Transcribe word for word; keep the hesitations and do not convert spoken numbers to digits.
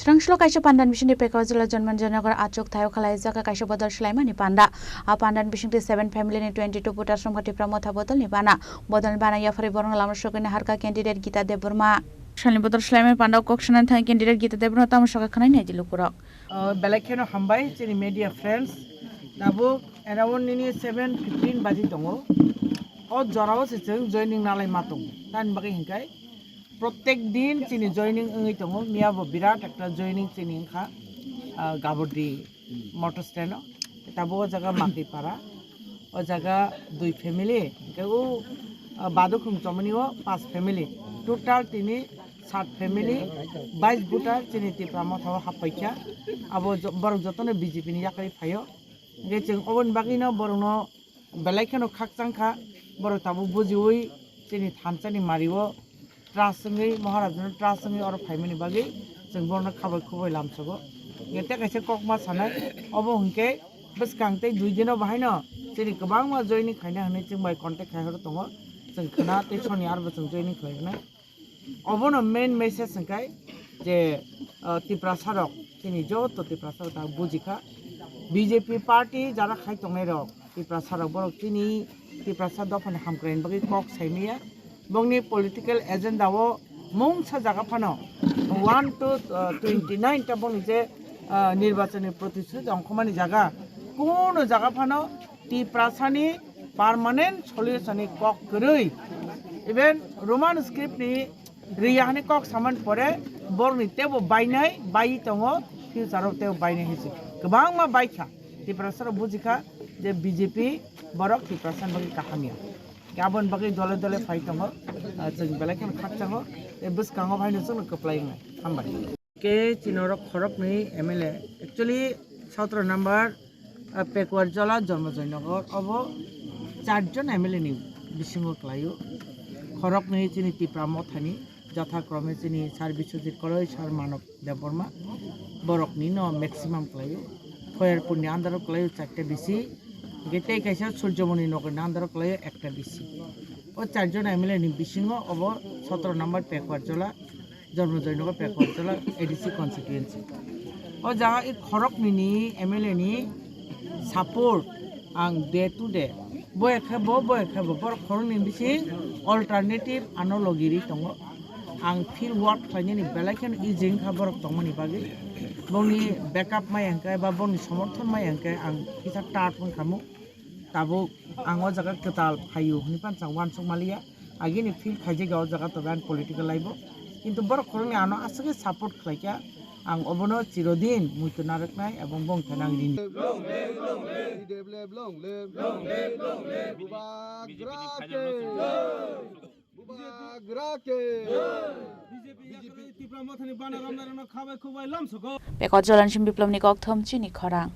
Tangshlo kaisa pandan bisingtwi Pekwa jila Jonmon Jonagor achuk thaio khalaijak kaisa bodol swlaimani panda. A pandan bisingtwi seven family ni twenty two voters romkha Tipra Motha bodolni bana. Bodolni bana yaphari borok lama sogwini harkha candidate Gita Debbarma. Salni bodol swlaimani panda kok sanani thang candidate Gita Debbarma tamo sakha khwnai nai di lukurok. Ah, belai kheno hambai chini media friends. Tabuk around nini seven fifteen baji tongo. O jorao se chwng joining nalai ma tongo. Tani bagwi hinkai prottek din chini joining wngwi tongo. Miya bo birat ekta joining chini wngkha, ah, Gabordi motor stand o. Tabuk o jaga Makipara. O jaga dui family. Hinkai o, ah, Badukhung chomoni o pas family. Total tini sat family, bais voter chini Tipra Motha o happaikha. Abo jo-, borok jotono B J P ni yakarwi phaio. Hingke chwng oboni bagwino borokno belai kheno khakchang kha. Borok tabuk bujiwi chini thansa ni mari o trust wngwi, Maharaj no trust wngwi oro phaimani bagwi chwng borokno khabai khubui lamsogo. Hingke tei kaisa kokma sanai, obo hingke bwskang tei dui dino bahaino chini kwbangma joining khaina hinwi chwng bai contact khai horo tongo. Chwng khwna tei soni arbo chwng joining khlai rwnai. Obono main message hwnkhe je, ah, Tiprasa rok, chini joto Tiprasa rok ta bujikha, B J P party jara khai tongnai rok, Tiprasa rok borok chini Tiprasa dophani hamkraini bagwi kok saimaya. Bongni political agenda o mungsa jaga phano one to, ah, twenty nine ta bongni je, ah, nirbachoni protisruti ongkhormani jaga, kuno jaga phano Tiprasani permanent solution ni kok kwrwi. Even Roman script ni riyahani kok samani pore borokni tebo bainai, bai tongo, future o tebo bainai hinwi se. Kwbangma baikha. Tiprasa rok bujikha je B J P borok Tiprasa ni bagwi kaham ya. Aboni bagwi dole dole phai tongo. Ah, chwng belai kheno khakchango. Tei bwskango phaino chwngno kwplai wngnai. Hambai. Ke chini oro khoroknwi M L A, actually sotro number, ah, Pekuar Jola, Jonmojoy Nagar, obo charjon M L A ni bisingo kwlaio. Khoroknwi chini Tipra Mothani, jothakrome chini Sir Biswajit Koloi, Sir Manob Debbarma, borokni no maximum kwlaio. Khoyerpurni under o kwlaio charta B C, hingke tei kaisa Surjomoni Nagarni under o kwlaio ekta B C. O charjon M L A ni bisingo obo sotro number Pekuar Jola, Jonmojoy Nagar Pekuar Jola A D C constituency. O jaga i khoroknwi ni M L A ni support ang day to day. Boya khe bo, boya khe bo. Borok khoroknwi bising alternative ano logiri tongo. Ang field work khlainani belai kheno easy wngkha borok tongmani bagwi. Bongni backup maya hwnkhe ba bongni somorthon maya hwnkhe ang kisa tough wngkha mo. Tabuk ang o jaga kwtal phaio hinwi phano chwng uansuk maliya. Agini feel khaijak o jaga tobe ang political life o. Kintu borok khoroknwi ano aswkhe support khlaikha. Ang obono chirodin muitu narwknai ebong bongthai nang rini. Long live, long live. Long live, long live. Long live, long live. Bubagra ke. Bubagra ke. B J P yakarwi Tipra Mothani bana ramnairokno khabai khukbai lamsogo. Pekot Jolan Sim Biplomni kokthom chini khorang.